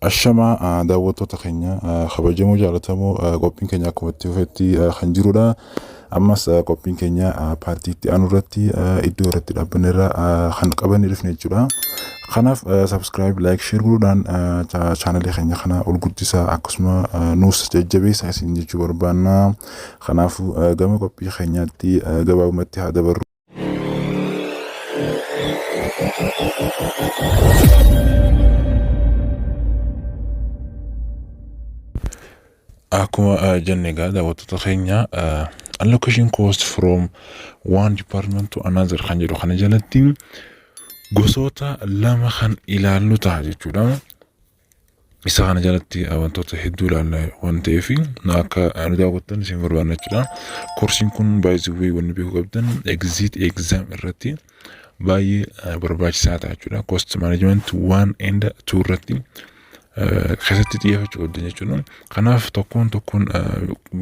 Ashamaa, daawwattoota keenya kabajamoo jaallatamoo, qophiin keenya akkuma itti fufetti kan jirudha. Ammas qophiin keenya paartii itti aanu irratti iddoo irratti dhaabbanne irra kan qabannee dhufne jechuudha. Kanaaf subscribe, like, share godhuudhaan chaanalee keenya kana ol guddisaa, akkasuma nuus jajjabeessaa isin jechuu barbaanna. Kanaafuu gama qophii keenyaatti gabaabumatti haa dabarru. Akkuma jenne egaa, daawwattoota keenya, allocation cost from one department to another kan jedhu kana jalatti gosoota lama kan ilaallu ta'a jechuudha. Isa kana jalatti wantoota hedduu ilaalla waan ta'eef, akka nu daawwattan isin barbaanna jechuudha. Koorsiin kun baay'ee wanni beekuu qabdan exit exam irratti baay'ee barbaachisaa ta'a jechuudha. Cost management 1 and 2 irratti keessatti xiyyeeffachuu qabdan jechuudha. Kanaaf tokkoon tokkoon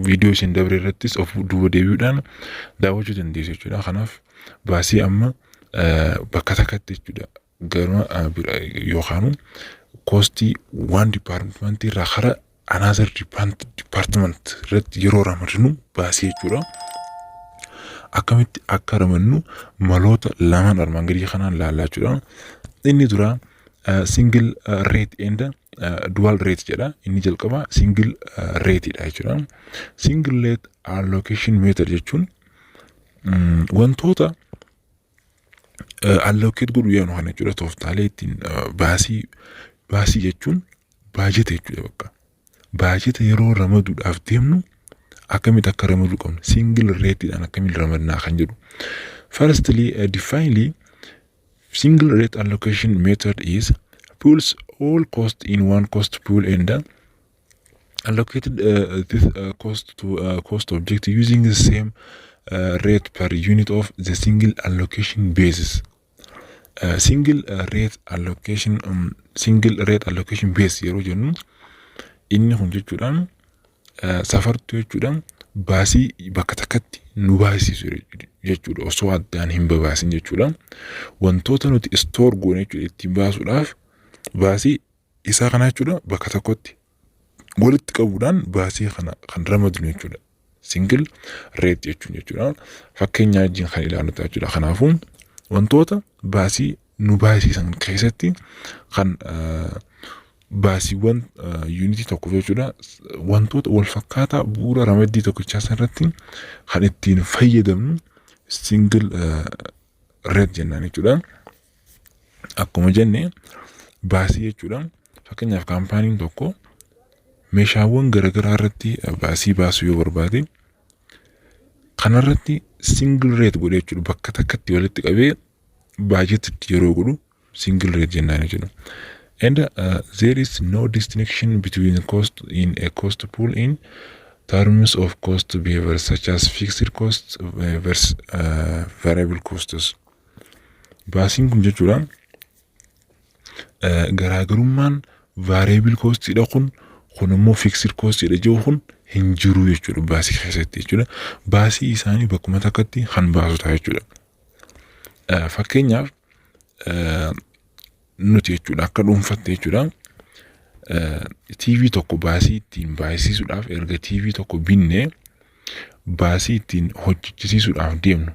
viidiyoo isin dabre irrattis of duuba deebi'uudhaan daawwachuu dandeessu jechuudha. Kanaaf baasii amma bakka takkatti jechuudha. Garuma yookaan costii one departmentii irraa kara another department irratti yeroo ramadnu baasii jechuudha. Akkamitti akka ramadnu maloota lamaan armaan gadii kanaan ilaallaa jechuudha. Inni dura single rate and dual rate jedha. Inni jalqaba single rate dha jechuudha. Single rate allocation method jechuun wantoota allocate godhuu yaanu kana jechuudha. Tooftaalee ittiin baasii jechuun baajeta jechuudha bakka. Baajeta yeroo ramaduudhaaf deemnu akkamitti akka ramaduu qabnu, single rateedhaan akkamitti ramadnaa kan jedhu. Firstly, definitely single rate allocation method is pools all cost in one cost pool and allocated this cost to cost object using the same rate per unit of the single allocation basis. Single rate allocation base yeroo jennu, inni kun jechuudhaan safartuu jechuudhaan baasii bakka takkatti nu baasisu jechuudha, osoo addaan hin babaasin jechuudha. Wantoota nuti store goone jechuudha, ittiin baasuudhaaf baasii isaa kana jechuudha, bakka tokkotti walitti qabuudhaan baasii kana kan ramadnu jechuudha. Single rate jechuun jechuudha. Fakkeenyaa wajjin kan ilaallu jechuudha. Kanaafuu wantoota baasii nu baasisan keessatti kan baasiiwwan yuunitii tokkoof jechuudha, wantoota wal fakkaataa bu'uura ramaddii tokkichaa irratti kan ittiin fayyadamnu single rate jennaan jechuudha. Akkuma jenne baasii jechuudha. Fakkeenyaaf kaampaaniin tokko meeshaawwan garaagaraa irratti baasii baasuu yoo barbaade, kanarratti single rate godhee jechuudha, bakka takkatti walitti qabee baajetii yeroo godhu single rate jennaan jechuudha. And there is no distinction between cost in a cost pool in terms of cost behavior such as fixed cost versus variable costs. Baasiin kun jechuudha, garaagarummaan variable costiidha, kun immoo fixed costiidha jiru kun hin jiru jechuudha baasii keessatti jechuudha. Baasii isaanii bakkuma takkatti kan baasu ta'a jechuudha. Fakkeenyaaf nuti jechuudha, akka dhuunfaatti jechuudha, TV tokko baasii ittiin baasisuudhaaf erga TV tokko binnee, baasii ittiin hojjechisiisuudhaaf deemnu,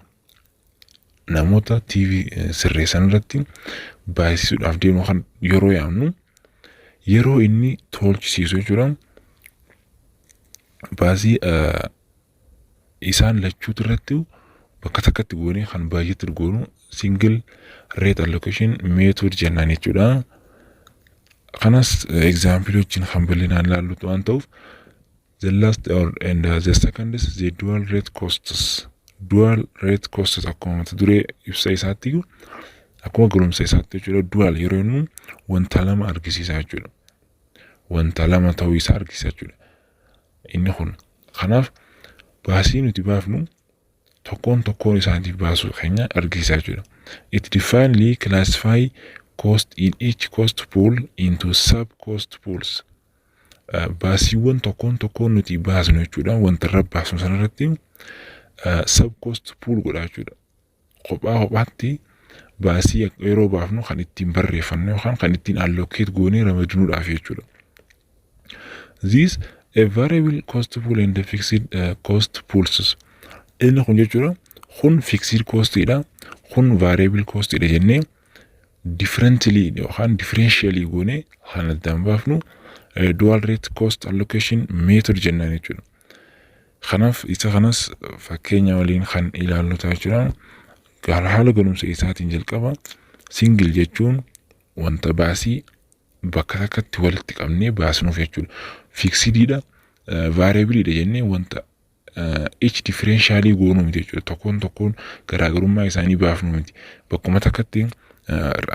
namoota TV sirreessan irratti baasisuudhaaf deemnu kan yeroo yaamnu, yeroo inni tolchisiisu jechuudha, baasii isaan lachuutu irratti bakka takkatti goonee kan baay'eetti goonu single rate allocation method jennaan jechuudha. Kanas example wajjin kan bal'inaan ilaallu waan ta'uuf. The last or and the second is the dual rate costs. Dual rate costs akkuma mata duree ibsa isaatti, akkuma galumsa isaatti jechuudha, dual yeroo jennu wanta lama argisiisa jechuudha. Wanta lama ta'uu isaa argisiisa jechuudha. Inni kun kanaaf baasii nuti baafnu tokkoon tokkoon isaaniif baasuu keenya argisiisa jechuudha. It definitely classify cost in each cost pool into sub cost pools. Baasiiwwan tokkoon tokkoon nuti baasnu jechuudha, wanta irra baasnu sanarratti sub cost pool godha jechuudha. Kophaa kophaatti Baasii yeroo baafnu kan ittiin barreeffannu yookaan kan ittiin allocate goonee ramadnuudhaaf jechuudha. This a variable cost pool and the fixed cost pools. Inni kun jechuudha, kun fixed costiidha, kun variable costiidha jennee differently yookaan differentially goonee kan addaan baafnu dual rate cost allocation method jennaan jechuudha. Kanaaf isa kanas fakkeenya waliin kan ilaallu ta'a jechuudha. Haala galumsa isaatiin jalqaba single jechuun wanta baasii bakka takkatti walitti qabnee baasnuuf jechuudha. Fixediidha, variableiidha jennee wanta each differentially goonuu miti jechuudha. Tokkoon tokkoon garaagarummaa isaanii baafnu miti. Bakkuma takkatti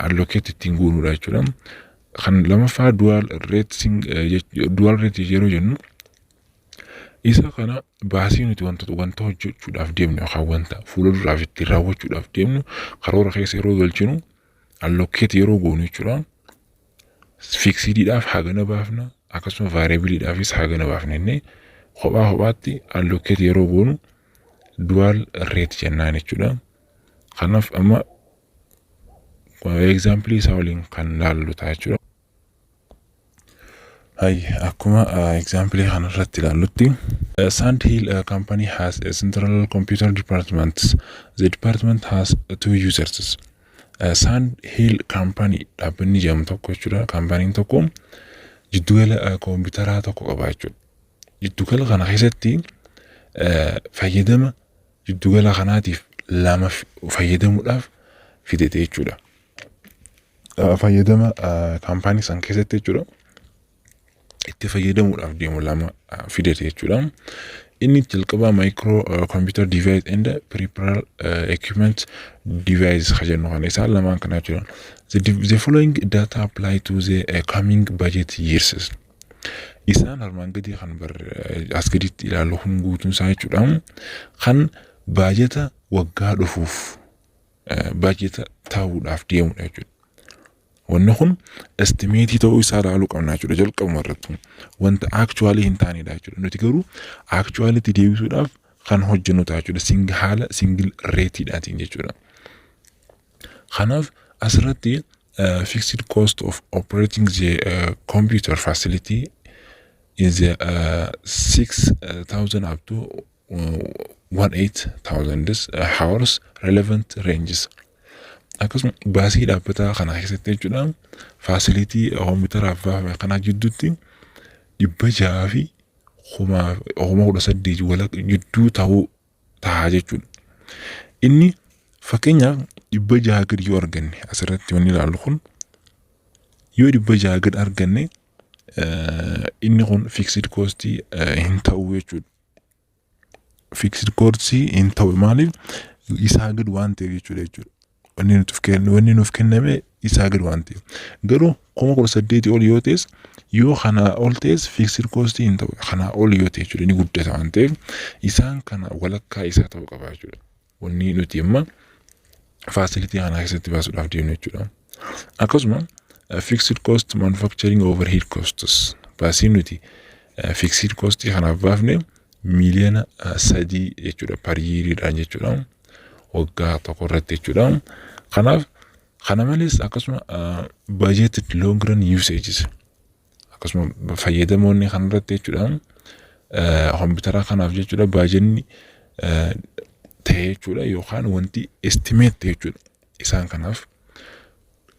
allocate ittiin goonuudha jechuudha. Kan lamaffaa dual rate yeroo jennu, isa kana baasii nuti wanta hojjechuudhaaf deemnu yookaan wanta fuula duraaf ittiin raawwachuudhaaf deemnu karoora keessa yeroo galchinu, allocate yeroo goonu jechuudha. Fixediidhaaf hagana baafna, akkasuma variableiidhaafis hagana baafna jennee kophaa kophaatti allocate yeroo goonu dual rate jennaan jechuudha. Kanaaf amma exampleii isaa waliin kan laallu ta'a jechuudha. Hay, akkuma exampleii kanarratti ilaallutti, Sand Hill Company has a central computer department. The department has two users. Sand Hill Company dhaabbanni jedhamu tokko jechuudha. Kaampaniin tokko jiddugala kompiitaraa tokko qaba jechuudha. Jiddugala kana keessatti fayyadama jiddugala kanaatiif lama fayyadamuudhaaf fidete jechuudha. Fayyadama kaampaanii san keessatti jechuudha. Itti fayyadamuudhaaf deemu lama fidete jechuudha. Inni jalqabaa micro computer device and peripheral equipment device ka jennu kana, isaan lamaan kana jechuudha. The following data apply to the coming budget years. Isaan armaan gadii kan as gaditti ilaallu kun guutuun isaa jechuudha. Kan baajata waggaa dhufuuf baajata ta'uudhaaf deemudha jechuudha. Wanni kun estimateii ta'uu isaa ilaaluu qabna jechuudha jalqabuma irratti. Wanta actualii hin taanedha jechuudha. Nuti garuu actualitti deebisuudhaaf kan hojjennu ta'a jechuudha. Haala single rateiidhaatiin jechuudha. Kanaaf asirratti fixed cost of operating the computer facility is 6,000 up to 18,000 hours relevant ranges. Akkasuma baasii dhaabbataa kana keessatti jechuudha, facility koompitaraaf baafame kana jidduutti 600 fi 18,000 wala jidduu ta'uu ta'a jechuudha. Inni fakkeenyaaf 600 gadi yoo arganne, asirratti wanni ilaallu kun, yoo 600 gadi arganne, inni kun fixed costii hin ta'u jechuudha. Fixed costii hin ta'u, maaliif? Isaa gadi waan ta'eef jechuudha. Wanni nuuf kenname isaa gadi waan ta'eef. Garuu 18,000 ol yoo ta'es, yoo kanaa ol ta'es, fixed costii hin ta'u. Kanaa ol yoo ta'e jechuudha, inni guddata waan ta'eef isaan kana walakkaa isaa ta'uu qaba jechuudha. Wanni nuti amma facility kana keessatti baasuudhaaf deemnu jechuudha. Akkasuma fixed cost manufacturing overhead costs, baasii nuti fixed cost kanaaf baafne 3 miiliyoona jechuudha, per yeariidhaan jechuudha, waggaa tokko irratti jechuudha. Kanaaf kana malees akkasuma budgeted long run usages, akkasuma fayyadamoonni kanarratti jechuudha, koompitara kanaaf jechuudha, baajenni ta'e jechuudha yookaan wanti estimate ta'e jechuudha isaan kanaaf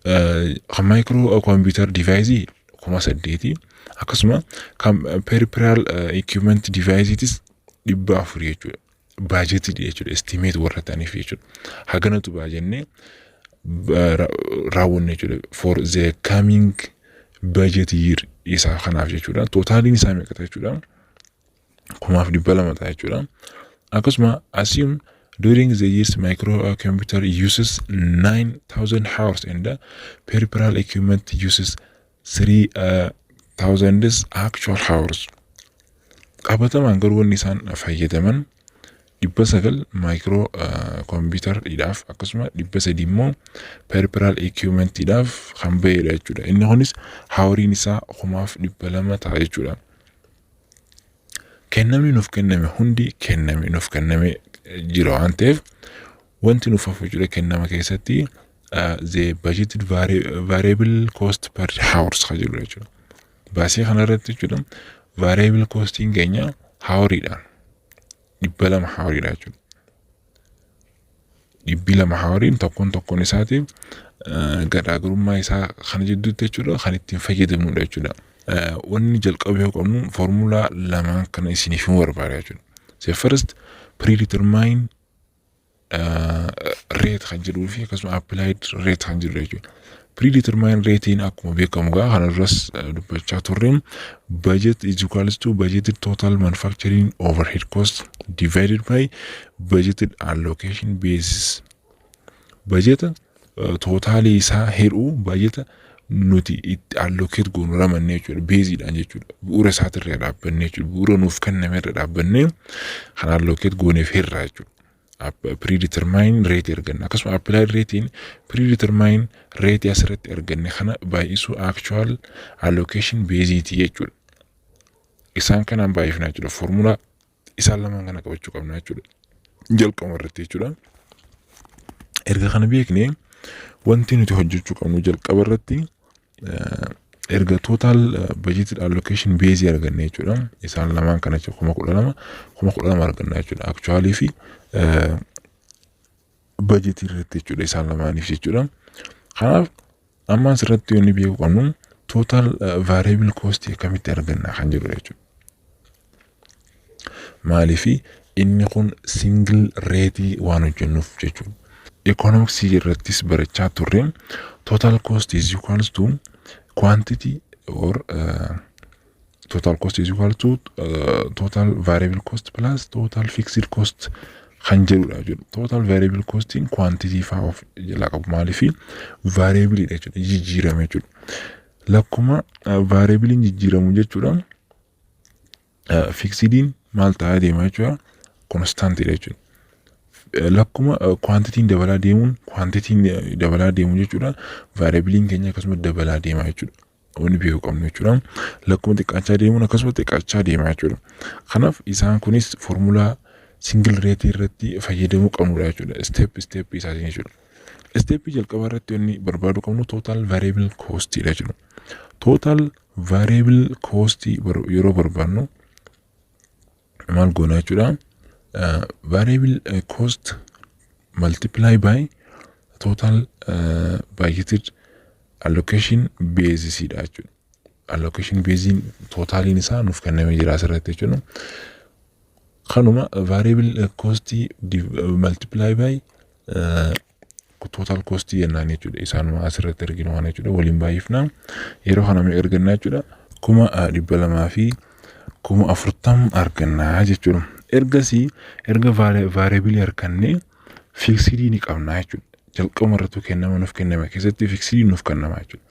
kan micro computer deviceii 8,000, akkasuma kan peripheral equipment deviceiitis 400 jechuudha. Baajetii jechuudha, estimate warra ta'aniif jechuudha. Haganatu baajennee raawwanne jechuudha for the coming budget year isaa kanaaf jechuudha. Totaliin isaa meeqa ta'a jechuudha? 2,200 ta'a jechuudha. Akkasuma assume during the years micro computer uses 9000 hours and the peripheral equipment uses 3000 actual hours. Qabatamaan garuu wanni isaan fayyadaman 900 micro computeriidhaaf, akkasuma 300 immoo peripheral equipmentiidhaaf kan bahedha jechuudha. Inni kunis houriin isaa 2,200 ta'a jechuudha. Kennamni nuuf kenname hundi kenname nuuf kenname jira waan ta'eef, wanti nuuf hafu jechuudha kennama keessatti The budgeted variable cost per hours kan jedhudha jechuudha. Baasii kana irratti jechuudha, variable costiin keenya houriidhaan 200 houriidha jechuudha. 200 houriin tokkoon tokkoon isaatiif garaagarummaa isaa kana jidduutti jechuudha kan ittiin fayyadamnudha jechuudha. Wanni jalqaba yoo qabnu foormulaa lamaan kana isiniif himuu barbaada jechuudha. The first, predetermined rate kan jedhuu fi akkasuma applied rate kan jedhudha jechuudha. Predetermined ratein akkuma beekamu gaa kana duras dubbachaa turre, budget is equals to budgeted total manufacturing overhead cost divided by budgeted allocation basis. Bajeta totalii isaa hir'uu bajeta nuti itti allocate goonu ramannee jechuudha, baseiidhaan jechuudha, bu'uura isaatirra dhaabbannee jechuudha, bu'uura nuuf kenname irra dhaabbannee kan allocate gooneef hirraa jechuudha. Predetermined rate arganna. Akkasuma applied ratein predetermined rate asirratti arganne kana baay'isuu actual allocation baseiitii jechuudha. Isaan kanaan baay'ifna jechuudha. Foormulaa isaan lamaan kana qabachuu qabna jechuudha. Jalqaba irratti jechuudha. Erga kana beeknee, wanti nuti hojjechuu qabnu jalqaba irratti erga total budgeted allocation base arganne jechuudha. Isaan lamaan kana 12,000 12,000 arganna jechuudha. Actualii fi budgetii irratti jechuudha, isaan lamaaniif jechuudha. Kanaaf amma asirratti wanni beekuu qabnu total variable cost akkamitti arganna kan jedhudha jechuudha. Maaliifi inni kun single rate waan hojjennuuf jechuudha. Economics irrattis barachaa turre, total cost is equals to quantity or total cost is equal to total variable cost plus total fixed cost kan jedhudha jechuudha. Total variable costiin quantity fa'aa of jalaa qabu, maaliifi variable dha jechuudha, jijjiirame jechuudha. Lakkuma variableiin jijjiiramu jechuudha, fixediin maal ta'aa deema jechuudha? Constantidha jechuudha. Lakkuma quantityn dabalaa deemuun, quantityn dabalaa deemu jechuudha, variableiin keenya akkasuma dabalaa deema jechuudha. Wanni beekuu qabnu jechuudha. Lakkuma xiqqaachaa deemuun akkasuma xiqqaachaa deema jechuudha. Kanaaf isaan kunis foormulaa single rate irratti fayyadamuu qabnudha jechuudha. Step step isaatiin jechuudha. Step jalqabaa irratti wanni barbaaduu qabnu total variable cost dha jechuudha. Total variable cost yeroo barbaadnu maal goona jechuudha? Variable cost multiply by total budgeted allocation basis dha jechuudha. Allocation basiin totaliin isaa nuuf kennamee jira asirratti jechuudha. Kanuma variable cost multiply by total cost jennaan jechuudha. Isaanuma asirratti arginu waan jechuudha. Waliin baay'ifna. Yeroo kana meeqa argannaa jechuudha? 240,000 argannaa jechuudha. Ergasii erga variableii argannee fixedii ni qabnaa jechuudha. Jalqabuma irratti kennama nuuf kenname keessatti fixedii nuuf kennama jechuudha.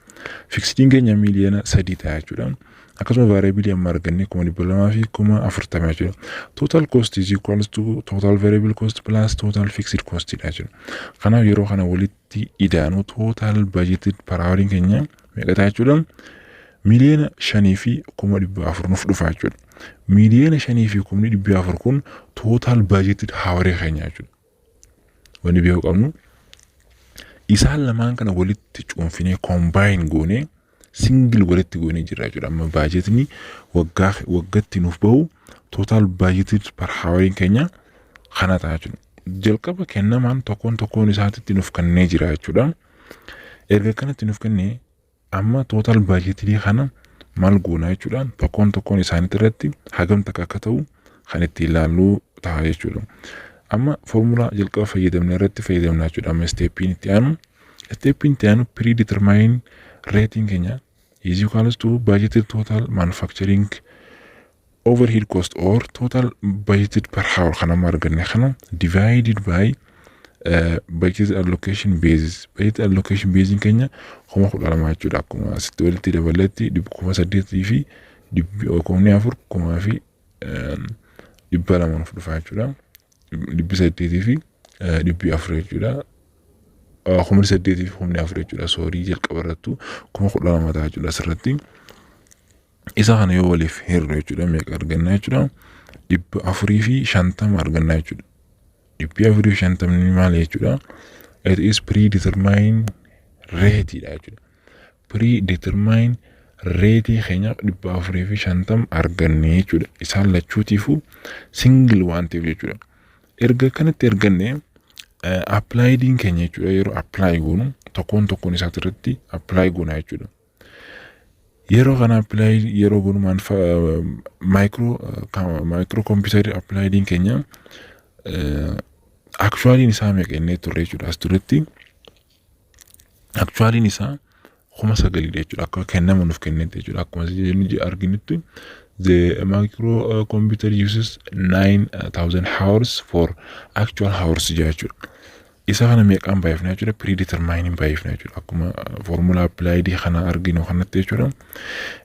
Fixediin keenya 3 million ta'a jechuudha. Akkasuma variableii amma arganne 240,000 jechuudha. Total cost is equals to total variable cost plus total fixed cost dha jechuudha. Kanaaf yeroo kana walitti idaanu total budgeted per houriin keenya meeqa ta'a jechuudha? 5,400,000 nuuf dhufa jechuudha. 5,400,000 kun total budgeted hourii keenya jechuudha. Wanni beekuu qabnu isaan lamaan kana walitti cuunfinee, combine goonee, single walitti goonee jirra jechuudha. Amma baajetni waggaa waggatti nuuf bahu total budgeted per houriin keenya kana ta'a jechuudha. Jalqaba kennamaan tokkoon tokkoon isaatitti nuuf kennee jira jechuudha. Erga kanatti nuuf kennee, amma total budgetii kana maal goona jechuudha? Tokkoon tokkoon isaaniitti irratti hagam takka akka ta'u kan itti ilaalluu ta'a jechuudha. Amma foormulaa jalqaba fayyadamne irratti fayyadamna jechuudha. Amma stepiin itti aanu predetermine ratein keenya is equals to budgeted total manufacturing overhead cost or total budgeted per hour kan amma arganne kana divided by budget allocation basis. Budget allocation basis keenya 12,000 jechuudha. Akkuma asitti walitti dabaletti 8,000 fi kumni afur kumaa fi 200 nuuf dhufa jechuudha. 804 jechuudha. 8,004 jechuudha. Sorry, jalqaba irrattu 12,000 ta'a jechuudha asirratti. Isa kana yoo waliif hirru jechuudha, meeqa arganna jechuudha? 450 arganna jechuudha. 450 maali jechuudha? It is predetermined rate dha jechuudha. Predetermined rate keenya 450 arganne jechuudha. Isaan lachuutiifuu single waan ta'eef jechuudha. Erga kanatti arganne, appliediin keenya jechuudha, yeroo apply goonu tokkoon tokkoon isaati irratti apply goona jechuudha. Yeroo kana apply yeroo goonu micro computerii appliediin keenya actualiin isaa meeqa jennee turre jechuudha? As duratti actualiin isaa 9,000dha jechuudha, akka kennama nuuf kennetti jechuudha. Akkuma arginutti, the micro computer uses 9000 hours for actual hours jechuudha. Isa kana meeqaan baay'ifna jechuudha? Predetermined baay'ifna jechuudha. Akkuma formula applied kana arginu kanatti jechuudha.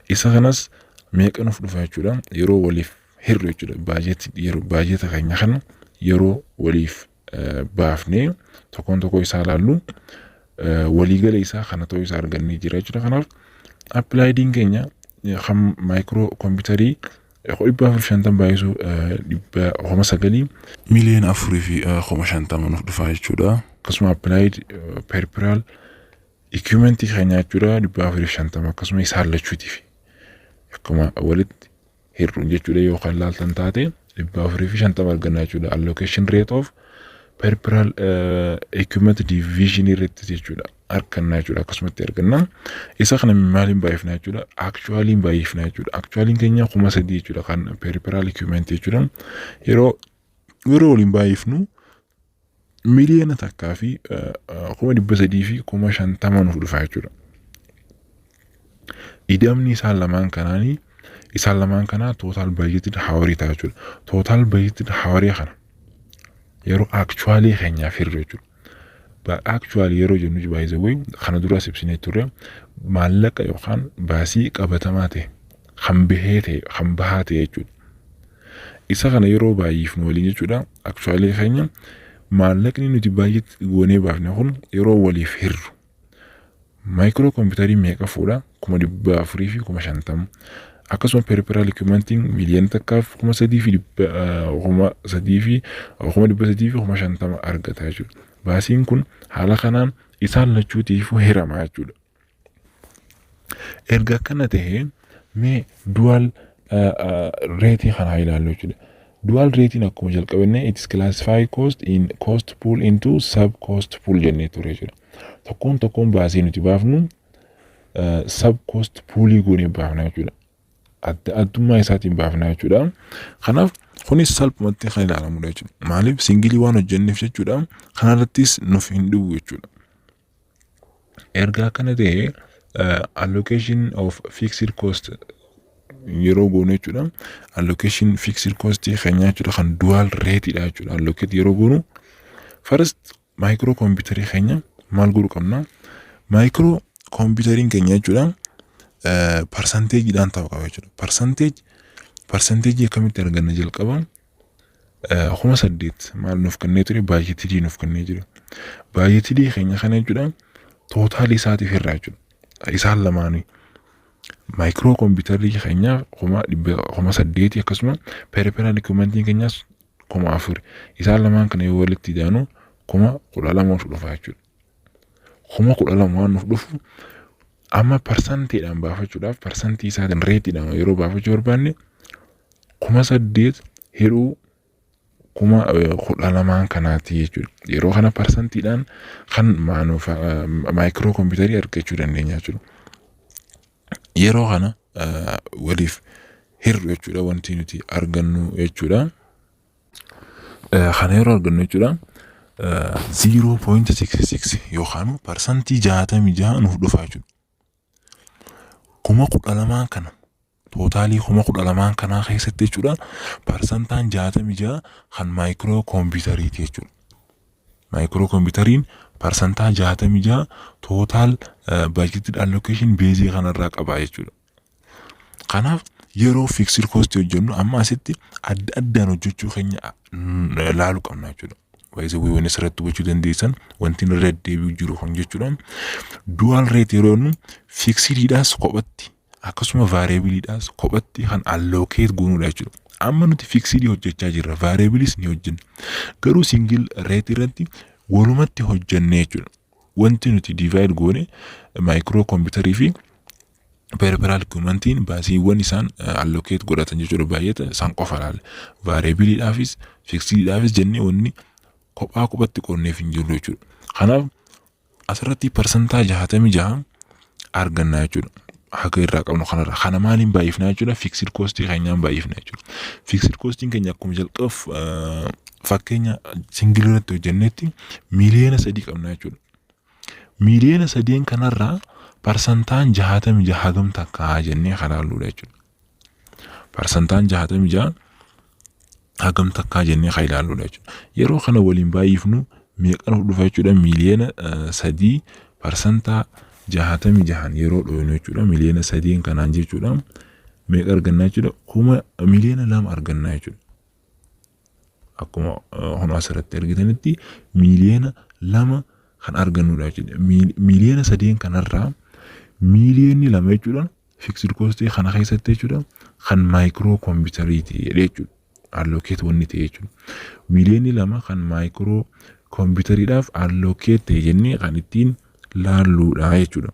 Isa kanas meeqa nuuf dhufa jechuudha? Yeroo waliif hirru jechuudha. Baajetii, yeroo baajeta keenya kana yeroo waliif baafnee tokkoon tokko isaa ilaallu, waliigala isaa kana ta'uu isaa argannee jira jechuudha. Kanaaf appliediin keenya kan micro computerii 450 baay'isuu 9,000 4,050,000 nuuf dhufa jechuudha. Akkasuma applied peripheral equipmentii keenya jechuudha, 450, akkasuma isaan lachuutiif akkuma walitti hir'u jechuudha. Yookaan laaltan taate, 450 arganna jechuudha. Allocation rate of peripheral equipment division irratti jechuudha arganna jechuudha. Akkasumatti arganna. Isa kana maaliin baay'ifna jechuudha? Actualiin baay'ifna jechuudha. Actualiin keenya 3,000 jechuudha, kan peripheral equipment jechuudha. Yeroo waliin baay'ifnu 1,350,000 nuuf dhufa jechuudha. Ida'amni isaan lamaan kanaanii, isaan lamaan kanaa total budgeted hourii ta'a jechuudha. Total budgeted hourii kana yeroo actualii keenyaaf hirru jechuudha. Actualii yeroo jennu, baay'ee kana duras ibsinee turre, maallaqa yookaan baasii qabatamaa ta'e kan bahee ta'e, kan bahaa ta'e jechuudha. Isa kana yeroo baay'ifnu waliin jechuudha, actualii keenya maallaqni nuti baay'eetti goonee baafne kun yeroo waliif hirru, micro computerii meeqa fuudha? 450,000. Akkasuma peripheral equipmentiin 1,003,000, 3,350,000 argata jechuudha. Baasiin kun haala kanaan isaan lachuutiifuu hirama jechuudha. Erga akkana ta'ee, mee dual rateii kana haa ilaallu jechuudha. Dual rateiin akkuma jalqabne, it is classified cost in cost pool into sub cost pool jennee ture jechuudha. Tokkoon tokkoon baasii nuti baafnu sub cost poolii goonee baafna jechuudha. Adda addummaa isaatiin baafna jechuudha. Kanaaf kunis salphumatti kan ilaalamudha jechuudha. Maaliif? Singleii waan hojjenneef jechuudha. Kanarrattis nuuf hin dhibu jechuudha. Erga akkana ta'e, allocation of fixed cost yeroo goonu jechuudha. Allocation fixed cost keenya jechuudha, kan dual rateidha jechuudha. Allocate yeroo goonu, first micro computerii keenya maal godhuu qabna? Micro computeriin keenya jechuudha, percentageiidhaan ta'uu qaba jechuudha. Percentageii akkamitti arganna? Jalqaba 8,000 maal nuuf kennee ture? Budgetedii nuuf kennee jira. Budgetedii keenya kana jechuudha, totalii isaatiif irraa jechuudha. Isaan lamaanii micro computerii keenyaaf 8,000, akkasuma peripheral equipmentiin keenyaas 4,000, isaan lamaan kana yoo walitti idaanu 12,000 nuuf dhufa jechuudha. 12,000 waan nuuf dhufu, amma percentiidhaan baafachuudhaaf, percentii isaatiin rateiidhaan yeroo baafachuu barbaanne, 8,000 hir'uu 12,000 kanaati jechuudha. Yeroo kana percentiidhaan kan micro computerii argachuu dandeenya jechuudha. Yeroo kana waliif hir'u jechuudha wanti nuti argannu jechuudha. Kana yeroo argannu jechuudha, 0.66 yookaan 66% nuuf dhufa jechuudha. 12,000 kana, totalii 12,000 kanaa keessatti jechuudha, 66% kan micro computeriiti jechuudha. Micro computeriin 66% total budgeted allocation baseii kanarraa qaba jechuudha. Kanaaf yeroo fixed costii hojjennu, amma asitti adda addaan hojjechuu keenya laaluu qabna jechuudha. Waayee asirratti hubachuu dandeessan, wanti irra deddeebi'u jiru kun jechuudha. Dual rate yeroo jennu, fixediidhaas kophatti akkasuma variableiidhaas kophatti kan allocate goonuudha jechuudha. Amma nuti fixedii hojjechaa jirra, variableiis ni hojjenna. Garuu single rate irratti Walumatti hojjennee jechuudha. Wanti nuti divide goone micro computerii fi peripheral equipmentiin baasiiwwan isaan allocate godhatan jechuudha, baay'ata isaan qofa laale. Variableiidhaafis fixediidhaafis jennee wanni kophaa kophatti qoonneef hin jiru jechuudha. Kanaaf asirratti 66% arganna jechuudha. Haga irraa qabnu kanarra. Kana maaliin baay'ifna jechuudha? Fixed costii keenyaan baay'ifna jechuudha. Fixed costiin keenya akkuma jalqabuuf fakkeenya single irratti hojjennetti 3 miiliyoona qabna jechuudha. 3 miiliyoona kanarraa 66% hagam takkaa jennee kan ilaalluudha jechuudha. 66% hagam takkaa jennee kan ilaalluudha jechuudha. Yeroo kana waliin baay'ifnu meeqa nuuf dhufa jechuudha? 3 miiliyoona 66%n yeroo dhoofnu jechuudha. 3 miiliyoona kanaan jechuudha. Meeqa argannaa jechuudha? 2 miiliyoona argannaa jechuudha. Akkuma kun asirratti argitanitti 2 miiliyoona kan argannudha jechuudha. 3 miiliyoona kanarraa 2 miiliyoonni jechuudha. Fixed costii kana keessatti jechuudha, kan micro computeriiti jedhee jechuudha. Allocate wanni ta'e jechuudha. 2 miiliyoonni kan micro computeriidhaaf allocate ta'e jennee kan ittiin laalluudha jechuudha.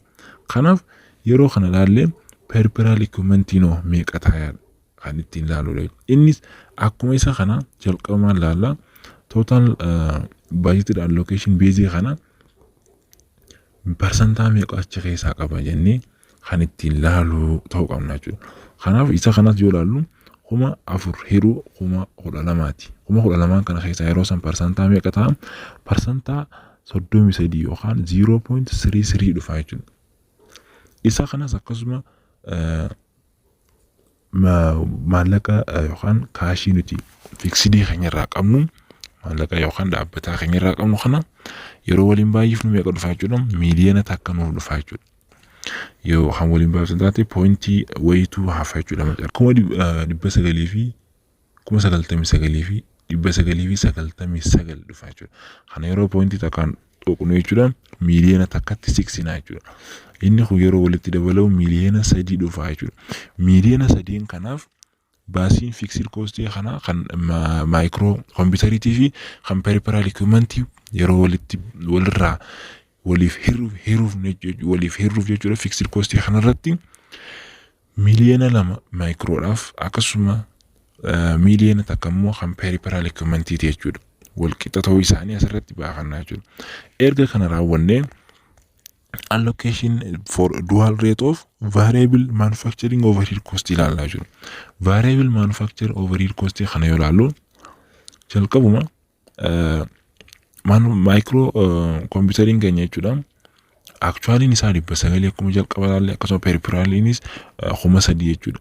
Kanaaf yeroo kana laallee peripheral equipmentiin hoo meeqa ta'a kan ittiin laalluudha. Innis akkuma isa kana jalqabumaan laallaa, total budgeted allocation baseii kana parsantaa meeqa achi keessaa qaba jennee kan ittiin laaluu ta'uu qabna jechuudha. Kanaaf isa kanas yoo laallu 4,000 hiruu 12,000ti. 12,000n kana keessaa yeroo san parsantaa meeqa ta'a? 33% yookaan 0.33 dhufa jechuudha. Isa kanas akkasuma maallaqa yookaan cashii nuti fixedii keenya irraa qabnu, maallaqa yookaan dhaabbataa keenya irraa qabnu kana yeroo waliin baay'ifnu meeqa dhufa jechuudha? 1 miiliyoona nuuf dhufa jechuudha. Yoo kan waliin baay'ifnu taate pointii wayituu hafa jechuudha. 900 fi 99,999 dhufa jechuudha. Kana yeroo pointii takkaan tuqnu jechuudha, 1 miiliyoonatti siqsinaa jechuudha. Inni kun yeroo walitti dabalamu 3 miiliyoona dhufa jechuudha. 3 miiliyoona kanaaf baasiin fixed costii kana kan micro computeriitii fi kan peripheral equipmentii yeroo walitti walirraa waliif hirruuf jechuudha, fixed costii kanarratti 2 miiliyoona microdhaaf, akkasuma 1 miiliyoona immoo kan peripheral equipmentiiti jechuudha. Wal qixa ta'uu isaanii asirratti baafannaa jechuudha. Erga kana raawwannee allocation for dual rate of variable manufacturing overhead cost ilaallaa jechuudha. Variable manufacturing overhead cost kana yoo ilaallu, jalqabuma micro computeriin keenya jechuudha. Actualiin isaa 900 akkuma jalqaba ilaalle, akkasuma peripheraliinis 3,000 jechuudha.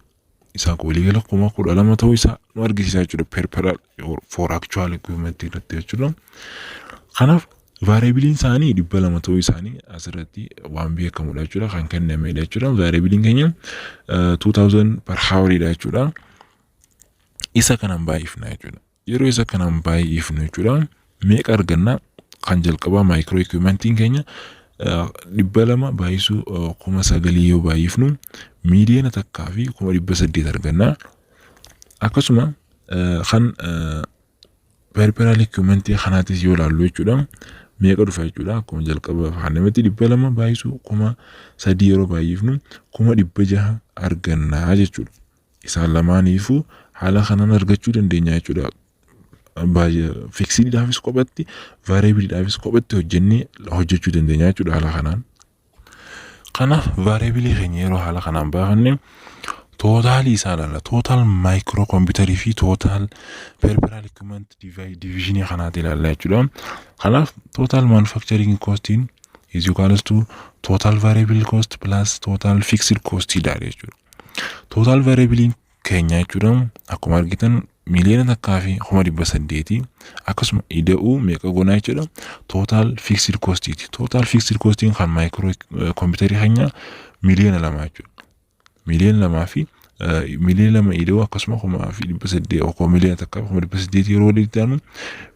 Isaan waliigala 12,000 ta'uu isaa nu argisiisa jechuudha. Peripheral for actual equipment irratti jechuudha. Kanaaf variableiin isaanii 200 ta'uu isaanii asirratti waan beekamudha jechuudha. Kan kennamedha jechuudha. Variableiin keenya 2000 per houriidha jechuudha. Isa kanaan baay'ifna jechuudha. Yeroo isa kanaan baay'ifnu jechuudha, meeqa arganna? Kan jalqabaa micro equipmentiin keenya 200 baay'isuu 9,000 yoo baay'ifnu 1,800,000 arganna. Akkasuma kan peripheral equipmentii kanaatis yoo ilaallu jechuudha, meeqa dhufa jechuudha? Akkuma jalqaba faannamatti 200 baay'isuu 3,000 yeroo baay'ifnu 600,000 argannaa jechuudha. Isaan lamaaniifuu haala kanaan argachuu dandeenya jechuudha. Fixediidhaafis kophatti, variableiidhaafis kophatti hojjennee hojjechuu dandeenya jechuudha haala kanaan. Kanaaf variableii keenya yeroo haala kanaan baafanne totalii isaa ilaalla. Total micro computerii fi total peripheral equipment divisionii kanaati ilaalla jechuudha. Kanaaf total manufacturing costiin is equals to total variable cost plus total fixed cost dha jechuudha. Total variable keenya jechuudha, akkuma argitan 1,800,000, akkasuma ida'uu meeqa goonaa jechuudha? Total fixed costiiti. Total fixed costiin kan micro computerii keenya 2 miiliyoona jechuudha. 2 miiliyoona fi 2 miiliyoona ida'uu akkasuma 1,800, 1,800,000 yeroo walitti aanu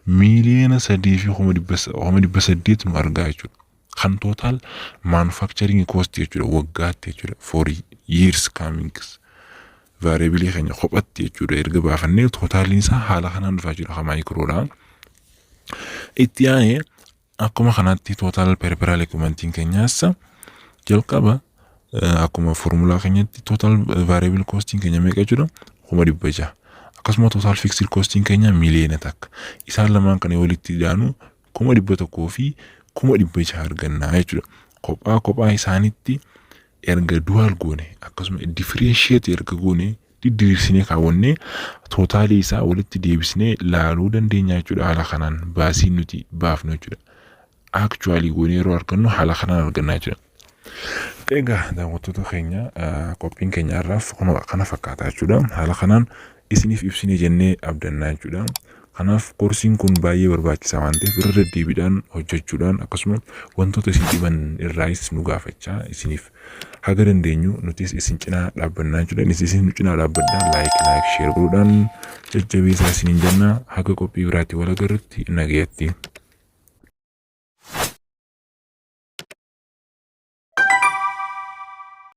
3,800,000 nu argaa jechuudha. Kan total manufacturing cost jechuudha, waggaatti jechuudha, for years comings. Variableii keenya kophatti jechuudha erga baafannee totaliin isaa haala kanaan dhufaa jechuudha kan microdha. Itti aanee Akkuma kanatti total peripheral equipmentiin keenyaas jalqaba akkuma formulaa keenyatti total variable costiin keenya meeqa jechuudha? 600,000. Akkasuma total fixed costiin keenya 1,000,000. Isaan lamaan kana walitti idaanu 106,600,000 argannaa jechuudha. Kophaa kophaa isaanitti erga dual goone, akkasuma differentiate erga goone, didiriirsinee kaawwannee, totalii isaa walitti deebisnee laaluu dandeenya jechuudha. Haala kanaan baasii nuti baafnu jechuudha. Actually goonee yeroo argannu haala kanaan arganna jechuudha. Egaa daawwattoota keenya, qophiin keenya har'aaf kana fakkaata jechuudha. Haala kanaan isiniif ibsinee jennee abdannaa jechuudha. Kanaaf koorsiin kun baay'ee barbaachisaa waan ta'eef irra deddeebiidhaan hojjechuudhaan, akkasuma wantoota isin dhiban irraayis nu gaafachaa, isiniif haga dandeenyu nutis isin cinaa dhaabbannaa jechuudha. Innis isin nu cinaa dhaabbadhaa, like like share godhuudhaan jajjabeessaa isiniin jenna. Haga qophii biraatti wal agarrutti nagayatti.